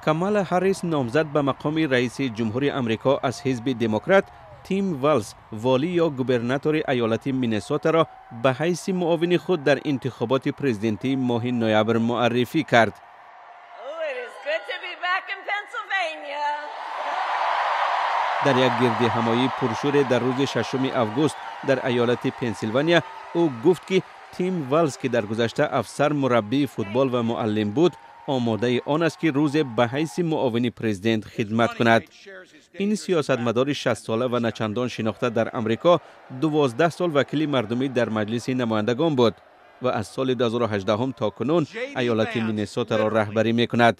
Камала Ҳаррис, номзад ба мақоми раиси ҷумҳури Амрико аз ҳизби Демократ, Тим Валз, волӣ ё губернатори иёлати Миннесотаро ба ҳайси муовини худ дар интихоботи президентии моҳи ноябр муаррифӣ кард. Дар як гирдиҳамоии пуршӯре дар рӯзи 6 август дар иёлати Пенсилвания ӯ гуфт, ки Тим Валз, ки дар гузашта афсар, мураббии футбол ва муаллим буд, омодаи он аст, ки рӯзе ба ҳайси муовини президент хидмат кунад. Ин сиёсатмадори 60-сола ва начандон шинохта дар Амрико 12 сол вакили мардумӣ дар Маҷлиси намояндагон буд ва аз соли 2018 то кунун иёлати Миннесотаро раҳбарӣ мекунад.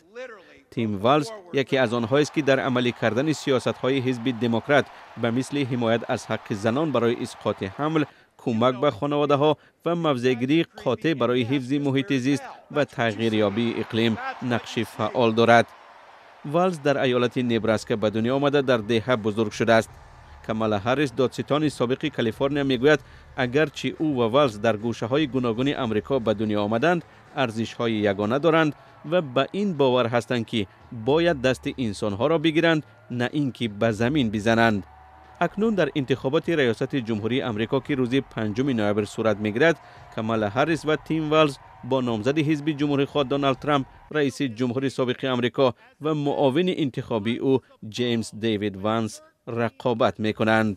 Тим Валз яке аз онҳоест, ки дар амалӣ кардани сиёсатҳои ҳизби Демократ ба мисли ҳимоят аз ҳаққи занон барои исқоти ҳамл, кӯмак ба хонаводаҳо ва мавзеъгирии қотеъ барои ҳифзи муҳити зист ва тағйирёбии иқлим нақши фаъол дорад. Валз дар иёлати Небраска ба дунё омада, дар деҳа бузург шудааст. Камала Ҳаррис, додситони собиқи Калифорния, мегӯяд, агарчи ӯ ва Валз дар гӯшаҳои гуногуни Амрико ба дунё омаданд, арзишҳои ягона доранд ва ба ин бовар ҳастанд, ки бояд дасти инсонҳоро бигиранд, на ин ки ба замин бизананд. Акнун дар интихоботи раёсати ҷумҳурии Амрико, ки рӯзи 5 ноябр сурат мегирад, Камала Ҳаррис ва Тим Валз бо номзади ҳизби ҷумҳурихоҳ Доналд Трамп, раиси ҷумҳури собиқи Амрико, ва муовини интихобии ӯ Ҷеймс Дэвид Ванс рақобат мекунанд.